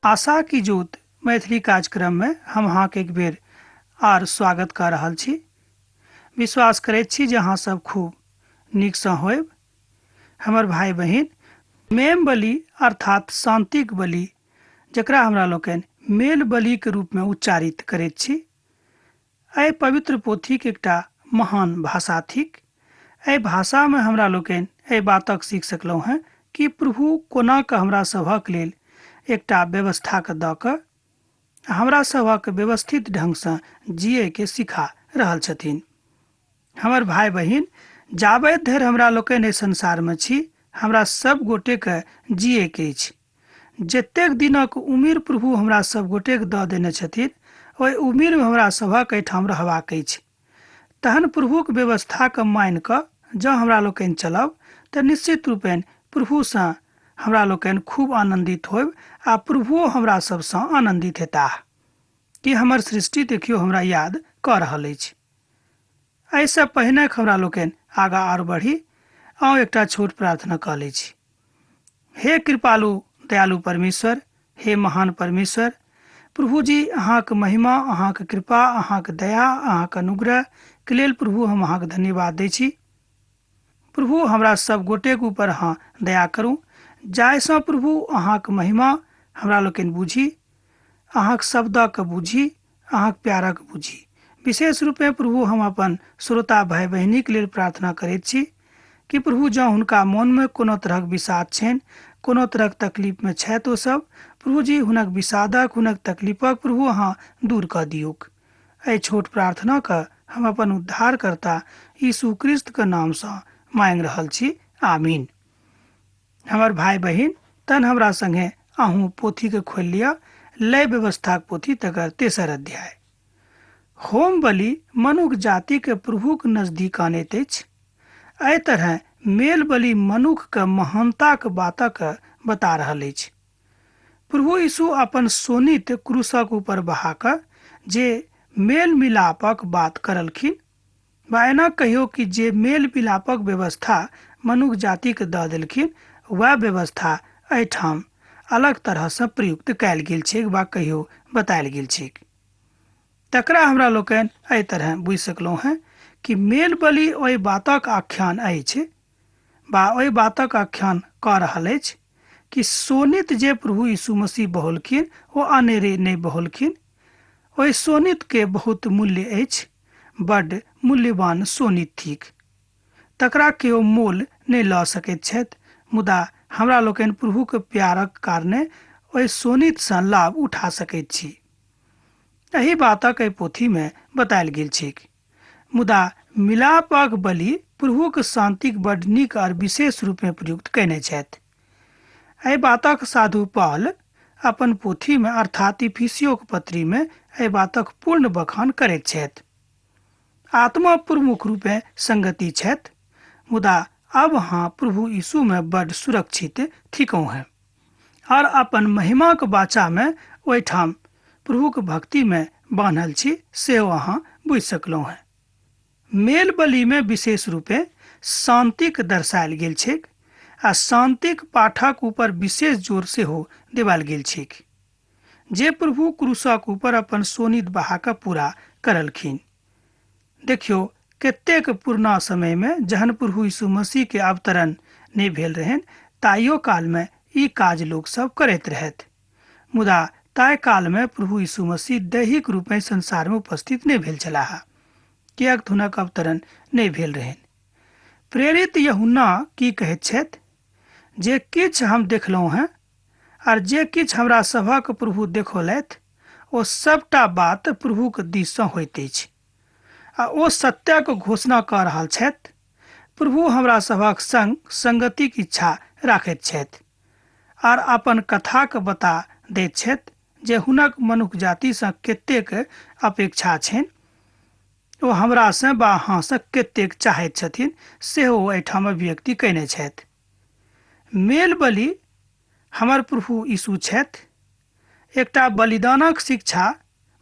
आशा की ज्योत मैथिली कार्यक्रममे हम अहाँके एक बेर आर स्वागत कऽ रहल छी। विश्वास करैत छी जे अहाँ सब खूब नीकसँ होयब। हमर भाय बहिन, मेम बलि अर्थात शान्तिक बलि, जकरा हमरा लोकनि मेल बलिके रूपमे उच्चारित करैत छी, एहि पवित्र पोथीक एकटा महान भाषा थिक। एहि भाषामे हमरा लोकनि एहि बातक सीख सकलहुँ हेँ कि प्रभु कोना कऽ हमरा सभक लेल एकटा व्यवस्थाके दऽ कऽ हमरा सभक व्यवस्थित ढङ्गसँ जियैके सिखा रहल छथिन। हमर भाय बहिन, जाबैत धरि हमरा लोकनि एहि संसारमे छी, हमरा सब गोटेके जियैके अछि। जतेक दिनक उमिर प्रभु हमरा सब गोटेके दऽ देने छथिन, ओहि उमिरमे हमरा सभक एहिठाम रहबाक अछि। तहन प्रभुक व्यवस्थाके मानि कऽ जँ हमरा लोकनि चलब तऽ निश्चित रूपेण प्रभुसँ हमरा लोकनि खूब आनन्दित होयब आ प्रभुओ हमरा सभसँ आनन्दित हेताह कि हमर सृष्टि देखियौ हमरा याद कऽ रहल अछि। एहिसँ पहिने हमरा लोकनि आगाँ आर बढ़ी, आउ एकटा छोट प्रार्थना कऽ लै छी। हे कृपालु दयालु परमेश्वर, हे महान परमेश्वर प्रभु जी, अहाँक महिमा, अहाँक कृपा, अहाँक दया, अहाँक अनुग्रह के लेल प्रभु हम अहाँक धन्यवाद दै छी। प्रभु हमरा सब गोटेक ऊपर अहाँ दया करू, जाहिसँ प्रभु अहाँक महिमा हमरा लोकनि बुझी, अहाँक शब्दक बुझी, अहाँक प्यारक बुझी। विशेष रूपे प्रभु हम अपन श्रोता भाय बहिनीक लेल प्रार्थना करैत छी कि प्रभु जँ हुनका मोनमे कोनो तरहक विषाद छनि, कोनो तरहक तकलीफमे छथि ओ सब, प्रभु जी हुनक विषादक, हुनक तकलीफक प्रभु अहाँ दूर कऽ दियौक। एहि छोट प्रार्थनाके हम अपन उद्धारकर्ता यीशु क्रिस्तके नामसँ मांगि रहल छी, आमीन। हमर भाय बहिन, तहन हमरा संगे अहूँ पोथीके खोलि लिअ, लय व्यवस्थाक पोथी तकर तेसर अध्याय। होम बलि मनुख जातिके प्रभुक नजदीक आनैत अछि। एहि तरहे मेल बलि मनुखके महानताक बातक बता रहल अछि। प्रभु यीशु अपन शोणित क्रूसक ऊपर बहा कऽ जे मेल मिलापक बात करलखिन, वा एना कहियो कि जे मेल मिलापक व्यवस्था मनुख जातिके दऽ देलखिन, वएह व्यवस्था एहिठाम अलग तरहसँ प्रयुक्त कयल गेल छैक वा कहियो बतायल गेल छैक। तकरा हमरा लोकनि एहि तरहे बुझि सकलहुँ हेँ कि मेल बलि ओहि बातक आख्यान अछि वा ओहि बातक आख्यान कऽ रहल अछि कि शोणित जे प्रभु यीशु मसीह बहौलखिन ओ अनेरे नहि बहौलखिन। ओहि शोणितके बहुत मूल्य अछि, बड्ड मूल्यवान शोणित थिक, तकरा केओ मोल नहि लऽ सकैत छथि, मुदा हमरा लोकनि प्रभुक प्यारक कारणे ओहि शोणितसँ लाभ उठा सकैत छी। एहि बातक एहि पोथीमे बतायल गेल छैक। मुदा मिलापक बलि प्रभुक शान्तिक बड्ड नीक आर विशेष रूपमे प्रयुक्त कयने छथि। एहि बातक साधु पॉल अपन पोथीमे अर्थात इफिसियोक पत्रीमे एहि बातक पूर्ण बखान करैत छथि। आत्मा प्रमुख रूपे संगति छथि, मुदा अब अहाँ प्रभु यीशुमे बड्ड सुरक्षित थिकहुँ हेँ और अपन महिमाक बाचामे ओहिठाम प्रभुक भक्तिमे बान्हल छी, सेहो अहाँ बुझि सकलहुँ हेँ। मेल बलिमे विशेष रूपे शान्तिक दर्शायल गेल छैक आ शान्तिक पाठक ऊपर विशेष जोर सेहो देवाल गेल छैक, जे प्रभु क्रूसक ऊपर अपन शोणित बहा कऽ पूरा करलखिन। देखियौ कतेक पुरना समयमे जहन प्रभु यीशु मसीहके अवतरण नहि भेल रहनि, ताहियो कालमे ई काज लोक सब करैत रहथि। मुदा ताहि कालमे प्रभु यीशु मसीह दैहिक रूपे संसारमे उपस्थित नहि भेल छलाह, किएक तऽ हुनक अवतरण नहि भेल रहनि। प्रेरित यूहन्ना की कहैत छथि? जे किछु हम देखलहुँ हेँ आर जे किछु हमरा सभक प्रभु देखौलथि, ओ सबटा बात प्रभुक दिससँ होइत अछि आ ओ सत्यक घोषणा कऽ रहल छथि। प्रभु हमरा सभक संग संगतिक इच्छा राखैत छथि आर अपन कथाक बता दैत छथि जे हुनक मनुख जातिसँ कतेक अपेक्षा छनि, ओ हमरासँ वा अहाँसँ कतेक चाहैत छथिन, सेहो ओ एहिठाम अभिव्यक्ति कयने छथि। मेल बलि हमर प्रभु यीशु छथि। एकटा बलिदानक शिक्षा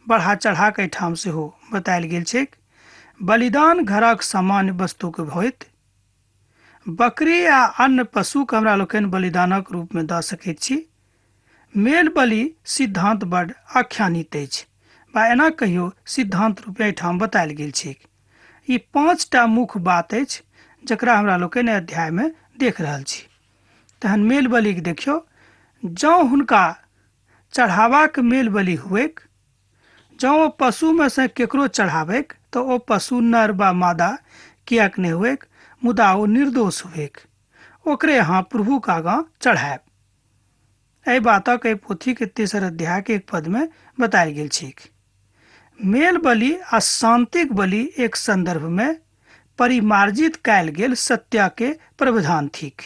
बढ़ा चढ़ा कऽ एहिठाम सेहो बतायल गेल छैक। बलिदान घरक सामान्य वस्तुक होइत। बकरी आ अन्य पशुके हमरा लोकनि बलिदानक रूपमे दऽ सकैत छी। मेल बलि सिद्धांत बड आख्यानित अछि बा एना कहियो सिद्धांत रूपे एहिठाम बतायल गेल छैक। ई 5टा मुख्य बात अछि जकरा हमरा लोकनि अध्याय में देख रहल छी। तहन मेल बलिके देखियौ, जँ हुनका चढ़ावाक मेल बलि हुएक, जँ ओ पशुमे सँ केकरो चढ़ाबैक तऽ ओ पशु नर बा मादा किएक नहि हुएक, मुदा ओ निर्दोष हुएक, ओकरे अहाँ प्रभुक आगाँ चढ़ायब। एहि बातक एहि पोथीके 3 अध्याय के 1 पद में बतायल गेल छैक। मेल बलि आ शांतिक बलि एक संदर्भ में परिमार्जित कयल गेल सत्य के प्रावधान थिक।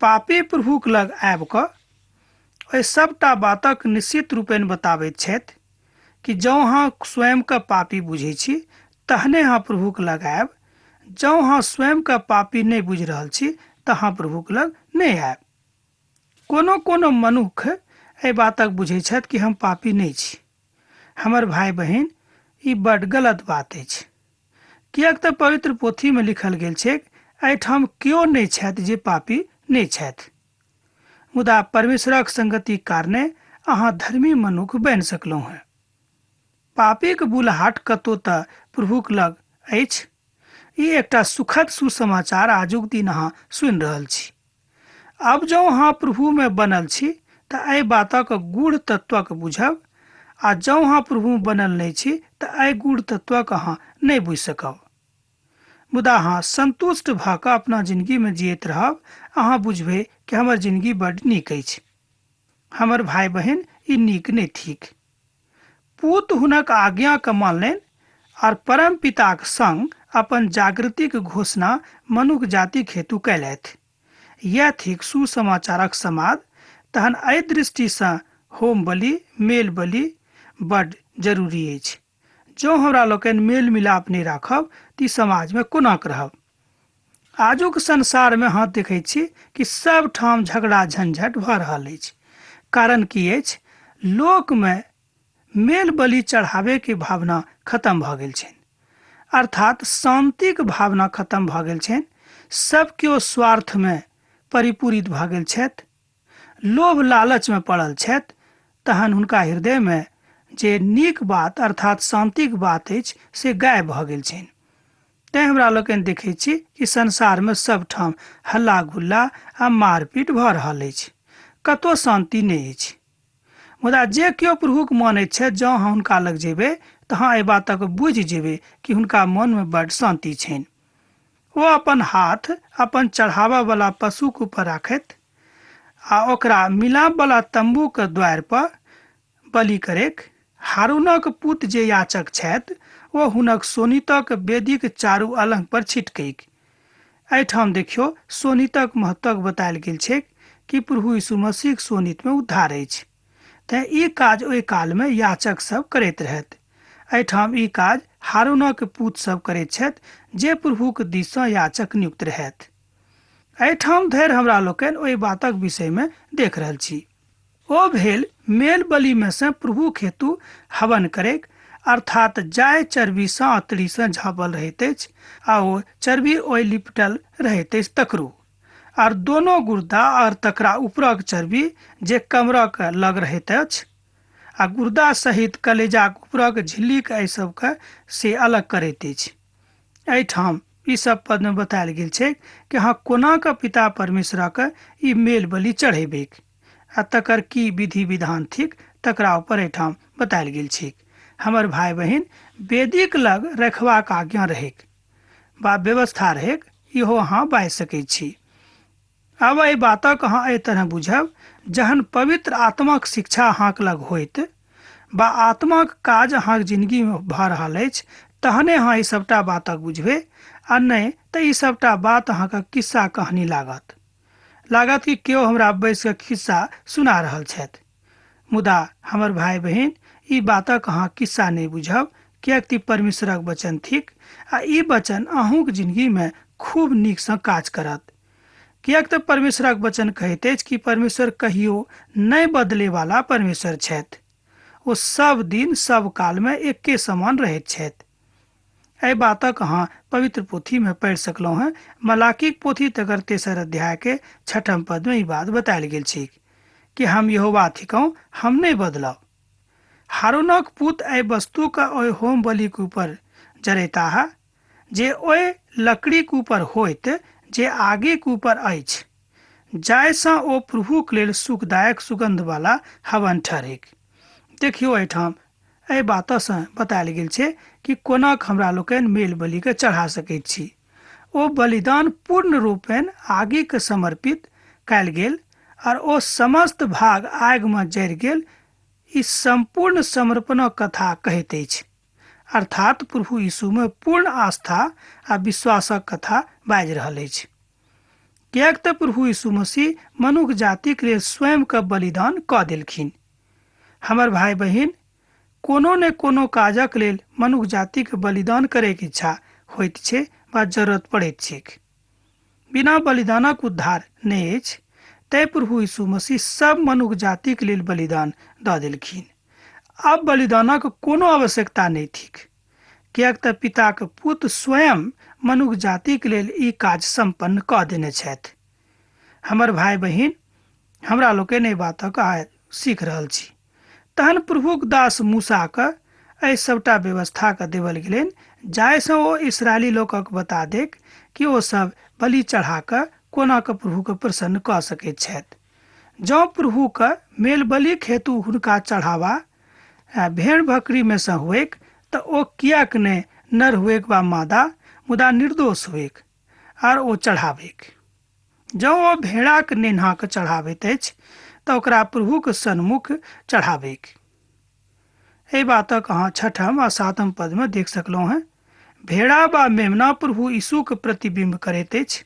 पापी प्रभुक लग आबि कऽ ओहि सबटा बातक निश्चित रूपेण बताबैत छथि कि जँ अहाँ स्वयंके पापी बुझै छी तहने अहाँ प्रभुक लग आयब, जँ अहाँ स्वयंके पापी नहि बुझि रहल छी तऽ अहाँ प्रभुक लग नहि आयब। कोनो कोनो मनुख एहि बातक बुझै छथि कि हम पापी नहि छी। हमर भाय बहिन, ई बड गलत बात अछि, किएक तऽ पवित्र पोथीमे लिखल गेल छैक एहिठाम केओ नहि छथि जे पापी नहि छथि, मुदा परमेश्वरक संगतिक कारणे अहाँ धर्मी मनुख बनि सकलहुँ हेँ। पापीक बुलहाट कतौ तऽ प्रभुक लग अछि। ई एकटा सुखद सुसमाचार आजुक दिन अहाँ सुनि रहल छी। आब जँ अहाँ प्रभुमे बनल छी तऽ एहि बातक गूढ़ तत्वक बुझब, आ जँ अहाँ प्रभुमे बनल नहि छी तऽ एहि गूढ़ तत्वक अहाँ नहि बुझि सकब। मुदा अहाँ संतुष्ट भऽ कऽ अपना जिंदगीमे जियैत रहब, अहाँ बुझबै कि हमर जिंदगी बड नीक अछि। हमर भाय बहिन, ई नीक नहि थिक। पूत हुनक आज्ञाके मानलनि आर परम पिताक संग अपन जागृतिक घोषणा मनुख जातिक हेतु कयलथि। यैह थिक सुसमाचारक समाद। तहन एहि दृष्टिसँ होम बलि, मेल बलि बड जरूरी अछि। जँ हमरा लोकनि मेल मिलाप नहि राखब तऽ ई समाजमे कोना कऽ रहब। आजुक संसारमे अहाँ देखैत छी कि सब ठाम झगड़ा झंझट भऽ रहल अछि। कारण की अछि? लोकमे मेल बलि चढ़ाबैके भावना खतम भऽ गेल छनि, अर्थात शान्तिक भावना खतम भऽ गेल छनि। सब केओ स्वार्थमे परिपूरित भऽ गेल छथि, लोभ लालचमे पड़ल छथि। तहन हुनका हृदयमे जे नीक बात अर्थात शान्तिक बात अछि से गायब भऽ गेल छनि। तैँ हमरा लोकनि देखैत छी कि संसारमे सबठाम हल्ला गुल्ला आ मारपीट भऽ रहल अछि, कतौ शान्ति नहि अछि। मुदा जे केओ प्रभुक मानैत छथि, जँ अहाँ हुनका लग जेबै तऽ अहाँ एहि बातक बुझि जेबै कि हुनका मनमे बड शान्ति छनि। ओ अपन हाथ अपन चढ़ाबऽ वला पशुक ऊपर राखथि आ ओकरा मिलाप वला तम्बूक द्वारि पर बलि करैक। हारूनक पुत जे याचक छथि ओ हुनक शोणितक वेदीक चारू अलंग पर छिटकैक। एहिठाम देखियौ शोणितक महत्वक बतायल गेल छैक कि प्रभु यीशु मसीहक शोणितमे उद्धार अछि। तेँ ई काज ओहि कालमे याचक सब करैत रहथि। एहिठाम ई काज हारूनक पूत सब करैत छथि जे प्रभुक दिससँ याचक नियुक्त रहथि। एहिठाम धरि हमरा लोकनि ओहि बातक विषयमे देख रहल छी। ओ भेल मेल बलिमे सँ प्रभुक हेतु हवन करैक, अर्थात जाय चर्बीसँ अतड़ीसँ झाँपल रहैत अछि आ ओ चर्बी ओहि लिपटल रहैत अछि तकरो, आर दोनो गुर्दा और तकरा ऊपरक चर्बी जे कमरक लग रहैत अछि आ गुर्दा सहित कलेजाक ऊपरक झिल्लीक एहि सबके से अलग करैत अछि। एहिठाम ई सब पदमे बतायल गेल छैक कि अहाँ कोना कऽ पिता परमेश्वरक ई मेल बलि चढ़ेबैक आ तकर की विधि विधान थिक तकरा ऊपर एहिठाम बतायल गेल छैक। हमर भाय बहिन, वेदीक लग रखबाक आज्ञा रहैक बा व्यवस्था रहैक, इहो अहाँ बाजि सकैत छी। आब एहि बातक अहाँ एहि तरह बुझब, जहन पवित्र आत्माक शिक्षा अहाँक लग होइत बा आत्माक काज अहाँक जिंदगीमे भऽ रहल अछि तहने अहाँ ई सबटा बातक बुझबै, आ नहि तऽ ई सबटा बात अहाँके किस्सा कहानी लागत। लागत कि केओ हमरा बैस कऽ खिस्सा सुना रहल छथि। मुदा हमर भाय बहिन, ई बातक अहाँ किस्सा नहि बुझब, किएक तऽ परमेश्वरक वचन थिक आ ई वचन अहूँक जिंदगीमे खूब नीकसँ काज करत। किएक तऽ परमेश्वरक वचन कहैत अछि कि परमेश्वर कहियो नहि बदले वाला परमेश्वर छथि। ओ सब दिन सब कालमे एके समान रहैत छथि। एहि बातक अहाँ पवित्र पोथीमे पढ़ि सकलहुँ हेँ। मलाकीक पोथी तकर 3 अध्याय के 6 पदमे ई बात बतायल गेल छैक कि हम यहोवा थिकहुँ, हम नहि बदलब। हारूनक पुत एहि वस्तुके ओहि होम बलिक ऊपर जरेताह जे ओहि लकड़ीक ऊपर होइत जे आगिक ऊपर अछि, जाहिसँ ओ प्रभुक लेल सुखदायक सुगन्धवला हवन ठहरैक। देखियौ, एहिठाम एहि बातसँ बतायल गेल छै कि कोना हमरा लोकनि मेल बलिके चढ़ा सकैत छी। ओ बलिदान पूर्ण रूपेण आगिके समर्पित कयल गेल आर ओ समस्त भाग आगिमे जरि गेल। ई सम्पूर्ण समर्पणक कथा कहैत अछि, अर्थात प्रभु यीशुमे पूर्ण आस्था आ विश्वासक कथा बाजि रहल अछि, किएक तऽ प्रभु यीशु मसीह मनुख जातिक लेल स्वयंके बलिदान कऽ देलखिन। हमर भाय बहिन, कोनो ने कोनो काजक लेल मनुख जातिके बलिदान करैके इच्छा होइत छै वा जरूरत पड़ैत छैक। बिना बलिदानक उद्धार नहि अछि, तैं प्रभु यीशु मसीह सब मनुख जातिक लेल बलिदान दऽ देलखिन। आब बलिदानक कोनो आवश्यकता नहि थिक, किएक तऽ पिताक पुत स्वयं मनुख जातिक लेल ई काज सम्पन्न कऽ देने छथि। हमर भाय बहिन, हमरा लोकनि एहि बातक सीख रहल छी। तहन प्रभुक दास मूसाके एहि सभटा व्यवस्थाके देवल गेलनि, जाहिसँ ओ इसराइली लोकक बता देक कि ओ सब बलि चढ़ा कऽ कोना कऽ प्रभुके प्रसन्न कऽ सकैत छथि। जँ प्रभुके मेल बलिक हेतु हुनका चढ़ावा भेड़ बकरीमे सँ हुएक तऽ ओ किएक नहि नर हुएक वा मादा, मुदा निर्दोष हुएक आर ओ चढ़ाबैक। जँ ओ भेड़ाक नेन्हाके चढ़ाबैत अछि तऽ ओकरा प्रभुक सन्मुख चढ़ाबैक। एहि बातक अहाँ छठम आ सातम पदमे देख सकलहुँ हेँ। भेड़ा वा मेमना प्रभु यीशुके प्रतिबिम्ब करैत अछि,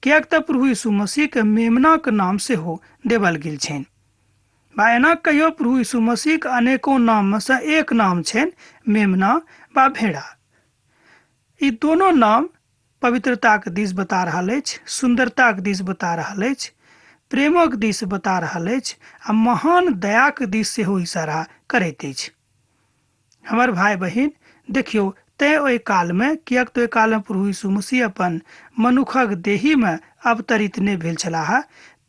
किएक तऽ प्रभु यीशु मसीहके मेमनाक नाम सेहो देवल गेल छनि। वा एना कहियो प्रभु यीशु मसीहके अनेको नाममे सँ एक नाम छनि मेमना वा भेड़ा। ई दोनो नाम पवित्रताक दिस बता रहल अछि, सुन्दरताक दिस बता रहल अछि, प्रेमक दिस बता रहल अछि आ महान दयाक दिस सेहो इशारा करैत अछि। हमर भाय बहिन, देखियौ, तैं ओहि कालमे, किएक तऽ ओहि कालमे प्रभु यीशु मसीह अपन मनुखक देहीमे अवतरित नहि भेल छलाह,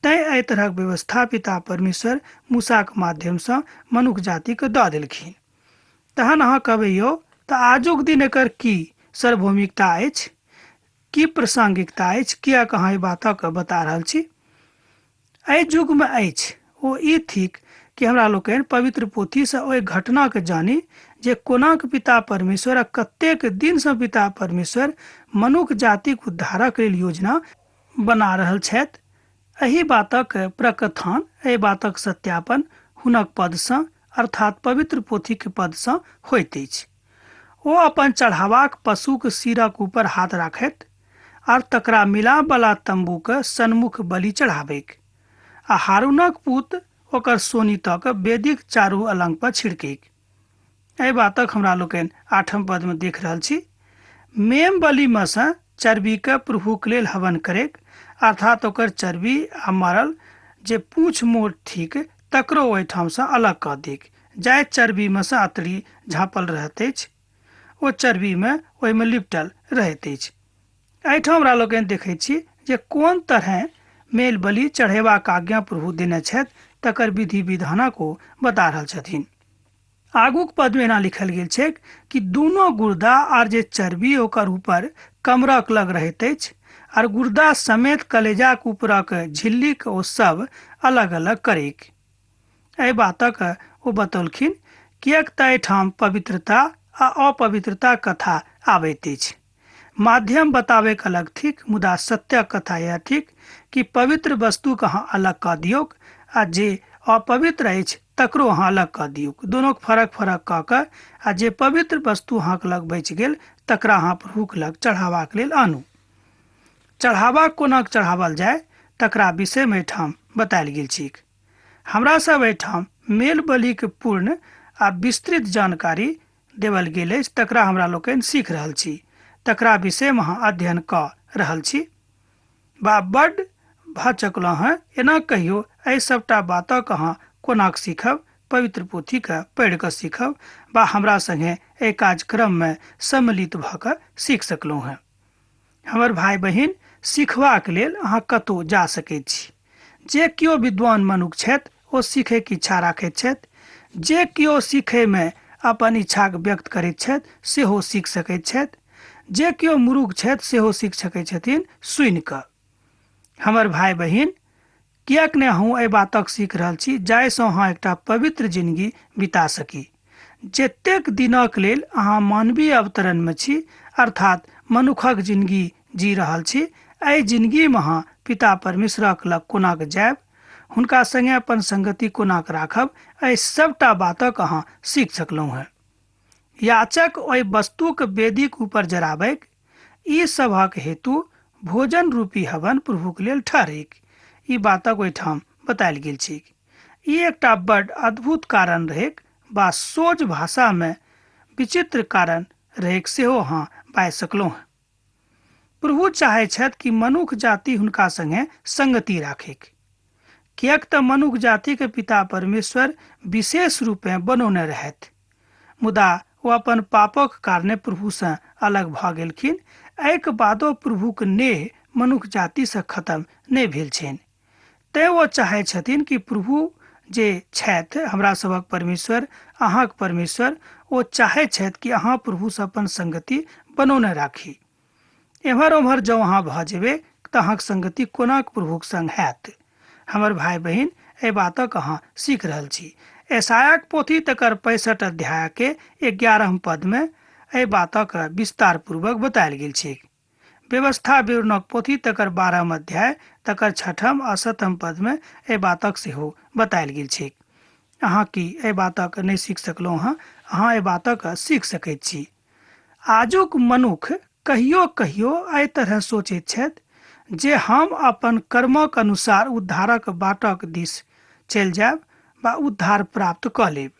तैं एहि तरहक व्यवस्था पिता परमेश्वर मूसाक माध्यमसँ मनुख जातिके दऽ देलखिन। तहन अहाँ कहबै, यौ तऽ आजुक दिन एकर की सार्वभौमिकता अछि, की प्रासंगिकता अछि, किएक अहाँ एहि बातक बता रहल छी? एहि युगमे अछि ओ ई थिक कि हमरा लोकनि पवित्र पोथीसँ ओहि घटनाके जानी जे कोनाक पिता परमेश्वर आ कतेक दिनसँ पिता परमेश्वर मनुख जातिक उद्धारक लेल योजना बना रहल छथि। एहि बातक प्रकथान, एहि बातक सत्यापन हुनक पदसँ अर्थात पवित्र पोथीके पदसँ होइत अछि। ओ अपन चढ़ावाक पशुक सिरक ऊपर हाथ राखैत आर तकरा मिलापवला तम्बूक सन्मुख बलि चढ़ाबैक आ हारूनक पुत ओकर शोणितक वेदीक चारू अलंग पर छिड़कैक। एहि बातक हमरा लोकनि आठम पदमे देख रहल छी। मेम बलिमे सँ चर्बीके प्रभुक लेल हवन करैक, अर्थात ओकर चर्बी आ मरल जे पूँछ मोट थिक तकरो ओहिठामसँ अलग कऽ दैक। जाहि चर्बीमे सँ अतड़ी झाँपल रहैत अछि ओ चर्बीमे ओहिमे लिपटल रहैत अछि। एहिठाम हमरा लोकनि देखैत छी जे कोन तरहें मेल बलि चढ़ेबाक आज्ञा प्रभु देने छथि तकर विधि विधानक ओ बता रहल छथिन। आगूक पदमे एना लिखल गेल छैक कि दुनो गुर्दा आर जे चर्बी ओकर ऊपर कमरक लग रहैत अछि आर गुर्दा समेत कलेजाक ऊपरक झिल्लीक ओ सब अलग अलग करैक। एहि बातक ओ बतौलखिन, किएक तऽ एहिठाम पवित्रता आ अपवित्रता कथा आबैत अछि। माध्यम बताबैक अलग थिक, मुदा सत्यक कथा यैह थिक कि पवित्र वस्तुक अहाँ अलग कऽ दियौक आ जे अपवित्र अछि तकरो अहाँ अलग कऽ दियौक। दुनूक फरक फरक कऽ कऽ आ जे पवित्र वस्तु अहाँक लग बचि गेल तकरा अहाँ प्रभुक लग चढ़ावाक लेल आनू। चढ़ावा कोना चढ़ावल जाय तकरा विषयमे एहिठाम बतायल गेल छैक। हमरा सब एहिठाम मेल बलिक पूर्ण आ विस्तृत जानकारी देवल गेल अछि, तकरा हमरा लोकनि सीख रहल छी, तकरा विषयमे अहाँ अध्ययन कऽ रहल छी बा बड्ड भऽ चुकलहुँ हँ। एना कहियो एहि सबटा बातक अहाँ कोना सीखब? पवित्र पोथीके पढ़ि कऽ सीखब बा हमरा संगे एहि कार्यक्रममे सम्मिलित भऽ कऽ सीख सकलहुँ हँ। हमर भाय बहिन, सीखबाक लेल अहाँ कतहु जा सकैत छी। जे केओ विद्वान मनुख छथि ओ सीखैके इच्छा राखैत छथि। जे केओ सीखैमे अपन इच्छाके व्यक्त करैत छथि सेहो सीख सकैत छथि। जे केओ मूर्ख छथि सेहो सीख सकैत छथिन सुनि कऽ। हमर भाय बहिन, किएक ने अहूँ एहि बातक सीख रहल छी जाहिसँ अहाँ एकटा पवित्र जिनगी बिता सकी। जतेक दिनक लेल अहाँ मानवीय अवतरणमे छी, अर्थात मनुखक जिनगी जी रहल छी, एहि जिनगीमे अहाँ पिता परमेश्वरक लग कोना कऽ जायब, हुनका संगे अपन संगति कोना कऽ राखब, एहि सभटा बातक अहाँ सीख सकलहुँ हेँ। याचक ओहि वस्तुक वेदीक ऊपर जराबैक, ई सभक हेतु भोजन रूपी हवन प्रभुक लेल ठहरैक। ई बातक ओहिठाम बतायल गेल छैक। ई एकटा बड अद्भुत कारण रहैक बा सोझ भाषामे विचित्र कारण रहैक सेहो अहाँ बाजि सकलहुँ हेँ। प्रभु चाहै छथि कि मनुख जाति हुनका संगे संगति राखैक, किएक तऽ मनुख जातिके पिता परमेश्वर विशेष रूपेँ बनौने रहथि, मुदा ओ अपन पापक कारणे प्रभुसँ अलग भऽ गेलखिन। एहिके बादो प्रभुक नेह मनुख जातिसँ खत्म नहि भेल छनि। तेँ ओ चाहै छथिन कि प्रभु जे छथि हमरा सभक परमेश्वर, अहाँक परमेश्वर, ओ चाहै छथि कि अहाँ प्रभुसँ अपन संगति बनौने राखी। एम्हर ओम्हर जँ अहाँ भऽ जेबै तऽ अहाँक संगति कोना प्रभुक संग हैत। हमर भाय बहिन, एहि बातक अहाँ सीख रहल छी। ऐसायाक पोथी तकर 65 अध्याय के 11 पदमे एहि बातक विस्तार पूर्वक बतायल गेल छैक। व्यवस्था विवरणक पोथी तकर 12 अध्याय तकर 6 आ 7 पदमे एहि बातक सेहो बतायल गेल छैक। अहाँ की एहि बातक नहि सीख सकलहुँ हँ? अहाँ एहि बातक सीख सकैत छी। आजुक मनुख कहियो कहियो एहि तरह सोचैत छथि जे हम अपन कर्मक अनुसार उद्धारक बाटक दिस चलि जायब बा उद्धार प्राप्त कऽ लेब,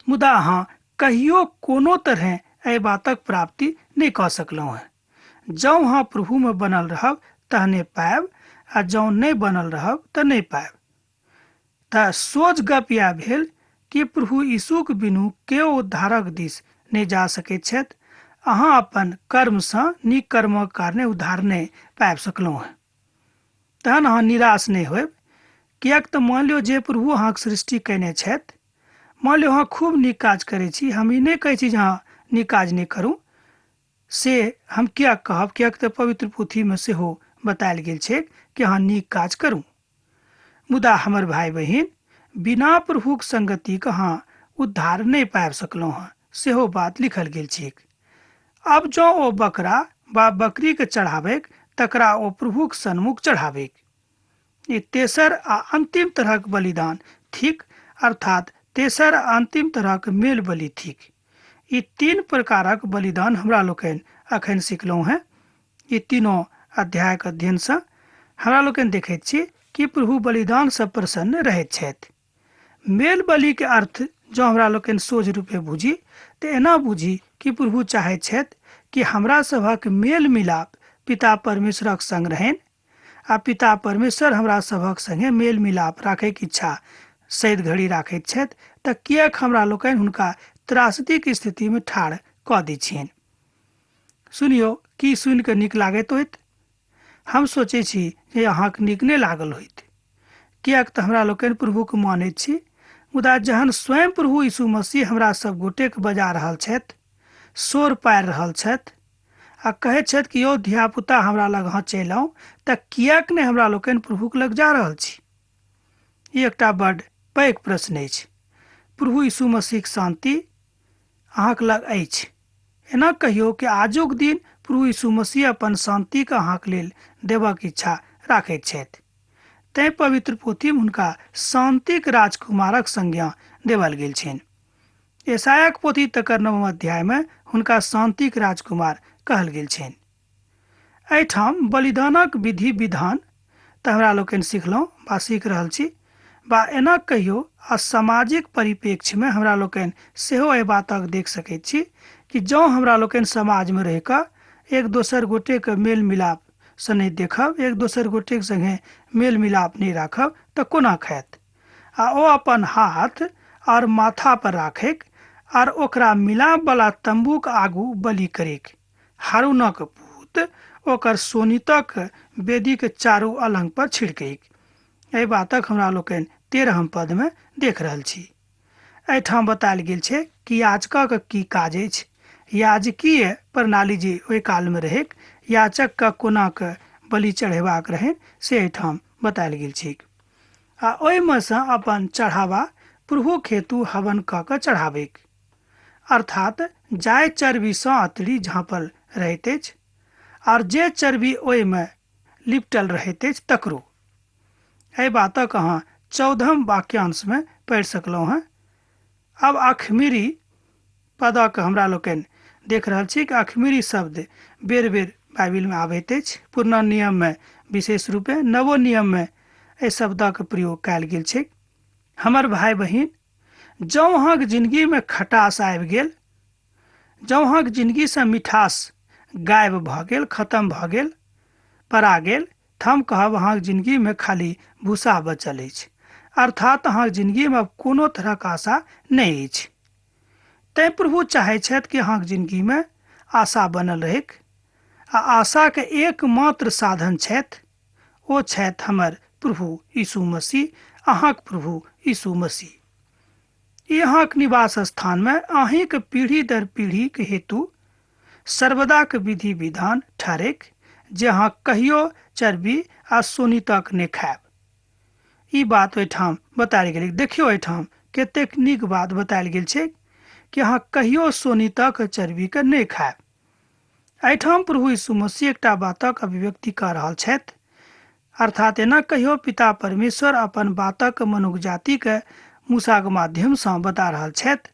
मुदा अहाँ कहियो कोनो तरहे एहि बातक प्राप्ति नहि कऽ सकलहुँ हेँ। जँ अहाँ प्रभुमे बनल रहब तहने पायब, आ जँ नहि बनल रहब तऽ नहि पायब। तऽ सोझ गप इएह भेल कि प्रभु यीशुक बिनु केओ उद्धारक दिस नहि जा सकैत छथि। अहाँ अपन कर्मसँ नीक कर्मक कारणे उद्धार नहि पाबि सकलहुँ हेँ। तहन अहाँ निराश नहि होयब, किएक तऽ मानि लियौ जे प्रभु अहाँक सृष्टि कयने छथि, मानि लियौ अहाँ खूब नीक काज करै छी, हम ई नहि कहै छी जे अहाँ नीक काज नहि करू, से हम किएक कहब, किएक तऽ पवित्र पोथीमे सेहो बतायल गेल छैक कि अहाँ नीक काज करू। मुदा हमर भाय बहिन, बिना प्रभुक संगतिक अहाँ उद्धार नहि पाबि सकलहुँ हँ, सेहो बात लिखल गेल छैक। आब जँ ओ बकरा वा बकरीके चढ़ाबैक तकरा ओ प्रभुक सन्मुख चढ़ाबैक। ई तेसर आ अंतिम तरहक बलिदान थिक, अर्थात तेसर आ अंतिम तरहक मेल बलि थिक। ई तीन प्रकारक बलिदान हमरा लोकनि अखन सिखलहुँ हेँ। ई तीनों अध्यायक अध्ययनसँ हमरा लोकनि देखैत छी कि प्रभु बलिदानसँ प्रसन्न रहैत छथि। मेल बलिके अर्थ जँ हमरा लोकनि सोझ रूपे बुझी तऽ एना बुझी कि प्रभु चाहैत छथि कि हमरा सभक मेल मिलाप पिता परमेश्वरक संग रहनि, आ पिता परमेश्वर हमरा सभक संगे मेल मिलाप राखैके इच्छा सैद घड़ी राखैत छथि, तऽ किएक हमरा लोकनि हुनका त्रासदीक स्थितिमे ठाढ़ कऽ दै छियनि। सुनियौ, की सुनि कऽ नीक लागैत होइत? हम सोचै छी जे अहाँके नीक नहि लागल होइत, किएक तऽ हमरा लोकनि प्रभुके मानैत छी, मुदा जहन स्वयं प्रभु यीशु मसीह हमरा सब गोटेके बजा रहल छथि, शोर पारि रहल छथि आ कहैत छथि कि यौ धियापुता हमरा लग अहाँ चलि आउ, तऽ किएक नहि हमरा लोकनि प्रभुके लग जा रहल छी? ई एकटा बड पैघ प्रश्न अछि। प्रभु यीशु मसीहक शान्ति अहाँके लग अछि। एना कहियौ कि आजुक दिन प्रभु यीशु मसीह अपन शान्तिके अहाँके लेल देबक इच्छा राखैत छथि। तैँ पवित्र पोथीमे हुनका शान्तिक राजकुमारक संज्ञा देवल गेल छनि। यशायाक पोथी तकर 9 अध्यायमे हुनका शान्तिक राजकुमार कहल गेल छनि। एहिठाम बलिदानक विधि विधान तऽ हमरा लोकनि सिखलहुँ बा सीख रहल छी, बा एना कहियौ आ सामाजिक परिप्रेक्ष्यमे हमरा लोकनि सेहो एहि बातक देख सकैत छी कि जँ हमरा लोकनि समाजमे रहि कऽ एक दोसर गोटेके मेल मिलाप सँ नहि देखब, एक दोसर गोटेके संगे मेल मिलाप नहि राखब तऽ कोना खायत? आ ओ अपन हाथ और माथा पर राखैक और ओकरा मिलाप वाला तंबूक आगू बलि करैक। हारूनक पूत ओकर शोणितक वेदीक चारू अलंग पर छिड़कैक। एहि बातक हमरा लोकनि 13 पद में देख रहल छी। एहिठाम बतायल गेल छै कि याजकक की काज अछि। याजकीय प्रणाली जे ओहि काल में रहैक, याचक के कोना के बलि चढ़ेबाक रहनि से एहिठाम बतायल गेल छैक। आ ओहिमे सँ अपन चढ़ावा प्रभुक हेतु हवन कऽ के चढ़ाबैक, अर्थात जाय चर्बी सँ अतड़ी झाँपल रहैत अछि आर जे चर्बी ओहिमे लिपटल रहैत अछि तकरो। एहि बातक अहाँ 14 वाक्यांश में पढ़ि सकलहुँ हेँ। आब अखमीरी पदक हमरा लोकनि देख रहल छी कि अखमीरी शब्द बेर बेर बाइबिल में आबैत अछि। पुरना नियम में विशेष रूपे नवो नियम में एहि शब्दक प्रयोग कयल गेल छै। हमर भाय बहिन, जँ अहाँके जिंदगी में खटास आबि गेल, जँ अहाँके जिंदगी से मिठास गायब भऽ गेल, खत्म भऽ गेल, परा गेल, तऽ हम कहब अहाँके जिंदगी में खाली भूसा बचल अछि, अर्थात अहाँके जिंदगी में आब कोनो तरहक आशा नहि अछि। तैं प्रभु चाहै छथि कि अहाँके जिंदगी में आशा बनल रहैक, आ आशाके एकमात्र साधन छथि, ओ छथि हमर प्रभु यीशु मसीह, अहाँके प्रभु यीशु मसीह। ई अहाँके निवास स्थान में अहीँके पीढ़ी दर पीढ़ी के हेतु सर्वदाके विधि विधान ठहरैक, जे अहाँ कहियो चर्बी आ शोणितक नहि खायब। ई बात ओहिठाम बतायल गेल। देखियौ एहिठाम कतेक नीक बात बतायल गेल छै कि अहाँ कहियो शोणितक चर्बीके नहि खायब। एहिठाम प्रभु यीशु मसीह एकटा बातक अभिव्यक्ति कऽ रहल छथि, अर्थात एना कहियो पिता परमेश्वर अपन बातक मनुख जातिके मूसाक माध्यमसँ बता रहल छथि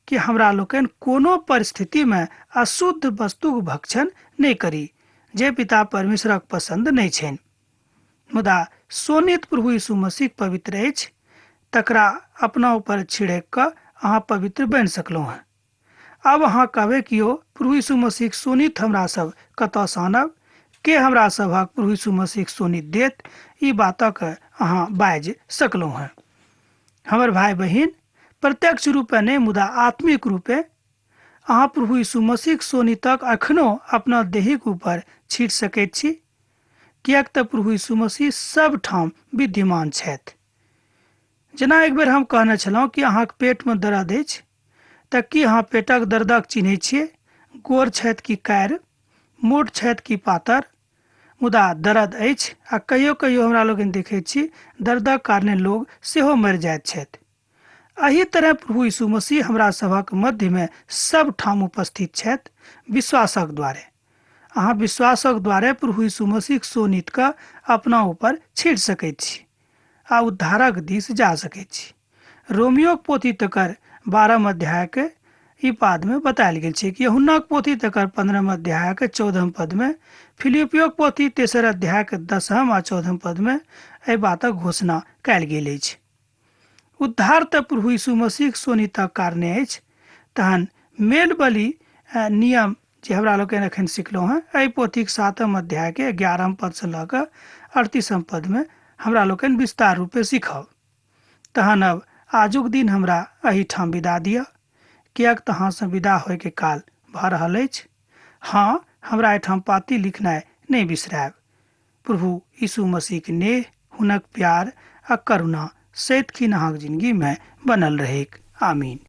कि हमरा लोकनि कोनो परिस्थितिमे अशुद्ध वस्तुक भक्षण नहि करी जे पिता परमेश्वरक पसन्द नहि छनि। मुदा शोणित प्रभु यीशु मसीह पवित्र अछि, तकरा अपना ऊपर छिड़क कऽ अहाँ पवित्र बनि सकलहुँ हेँ। आब अहाँ कहबै कि यौ प्रभु यीशु मसीह शोणित हमरा सब कतऽसँ आनब, के हमरा सभक प्रभु यीशु मसीह शोणित देत? ई बातक अहाँ बाजि सकलहुँ हेँ। हमर भाय बहिन, प्रत्यक्ष रूपे नहि मुदा आत्मिक रूपे अहाँ प्रभु यीशु मसीह शोणितक अखनो अपना देहिक ऊपर छीट सकैत छी, किएक तऽ प्रभु यीशु मसीह सब ठाम विद्यमान छथि। जेना एक बेर हम कहने छलहुँ कि अहाँके पेटमे दर्द अछि, तऽ की अहाँ पेटक दर्दक चिन्है छियै? गोर छथि कि कार, मोट छथि कि पातर, मुदा दर्द अछि। आ कहियो कहियो हमरा लोकनि देखै छी दर्दक कारणे लोग सेहो मरि जाइत छथि। एहि तरह प्रभु यीशु मसीह हमरा सभक मध्यमे सब ठाम उपस्थित छथि विश्वासक द्वारे। अहाँ विश्वासक द्वारे प्रभु यीशु मसीह शोणित कऽ अपना ऊपर छीट सकैत छी आ उद्धारक दिस जा सकैत छी। रोमियोक पोथी तकर 12 अध्याय के ई पद में बतायल गेल छै कि यूहन्नाक पोथी तकर 15 अध्याय के 14 पद में, फिलिपियोक पोथी 3 अध्याय के 10 आ 14 पद में एहि बातक घोषणा कयल गेल अछि। उद्धार तऽ प्रभु यीशु मसीह शोणितक कारणे अछि। तहन मेल बलि नियम जे हमरा लोकनि एखन सिखलहुँ हेँ, एहि पोथीक 7 अध्याय के 11 पद से लऽ कऽ 38 पद में हमरा लोकनि विस्तार रूपे सीखब। तहन अब आजुक दिन हमरा एहिठाम विदा दिअ, किएक तऽ अहाँसँ विदा होइके काल भऽ रहल अछि। हाँ, हमरा एहिठाम पाती लिखनाइ नहि बिसरायब। प्रभु यीशु मसीहके नेह, हुनक प्यार आ करुणा सदिखन अहाँके जिंदगीमे बनल रहैक। आमीन।